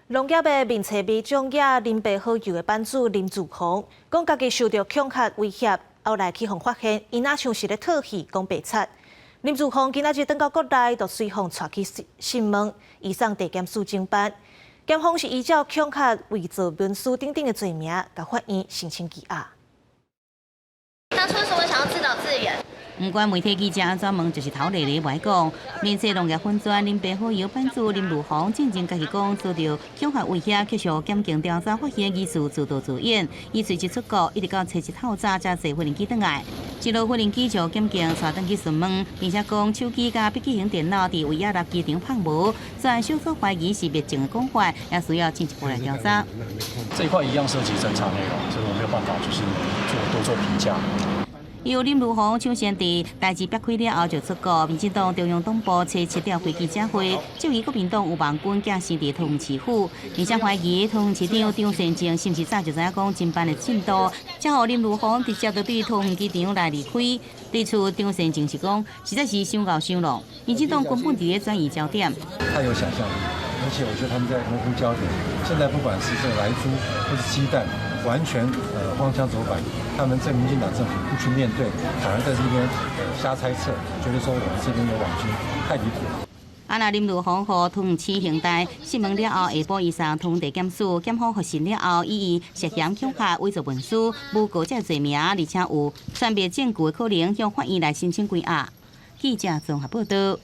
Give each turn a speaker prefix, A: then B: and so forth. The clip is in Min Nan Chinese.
A: 農業的面冊味種業林北好友的版主林如紅，講家己受著恐嚇威脅，後來去予發現，伊若像是咧套戲講白賊。林如紅今仔日轉到國內，就隨予帶去訊問，移送地檢署偵辦。檢方是依照恐嚇、偽造文書等等的罪名，共法院申請羈押。
B: 當初為什麼想要自導自演？
C: 毋管媒體記者按怎問，就是頭咧咧無愛講。面冊農業粉專林北好友版主林如紅，進前家己講遭著恐嚇威脅，卻受檢警調查發現疑似自導自演。伊隨即出國，一直到初一透早才坐飛機轉來。一落飛機就檢警帶轉去詢問，並且講手機佮筆記型電腦佇維也納機場放無，專案小組懷疑是滅證的講法，也需要進一步來調查。
D: 這一塊一樣涉及偵查內容，所以我沒有辦法就是做多做評價。
C: 由林如紅搶先佇代誌煏開了後就出國，民進黨中央黨部初七召開記者會，質疑國民黨有網軍寄生佇桃園市府，而且懷疑桃園市長張善政是毋是早就知影講偵辦的進度，才予林如紅直接就對桃園機場來離開。對此張善政是講，實在是傷厚傷浪，民進黨根本佇咧轉移焦點。
E: 太有想象力，而且我覺得他們在模糊焦點。現在不管是這個萊豬或是雞蛋，完全荒腔走板，他們這民進黨政府不去面對，反而在這邊瞎猜測，覺得說我們這邊有網軍，太離譜了。
C: 啊！若林如紅予桃園市刑大訊問了後，下晡移送桃園地檢署，檢方複審了後，以伊涉嫌恐嚇、偽造文書、誣告這罪名，而且有傳密證據的可能，向法院來申請羈押。記者綜合報道。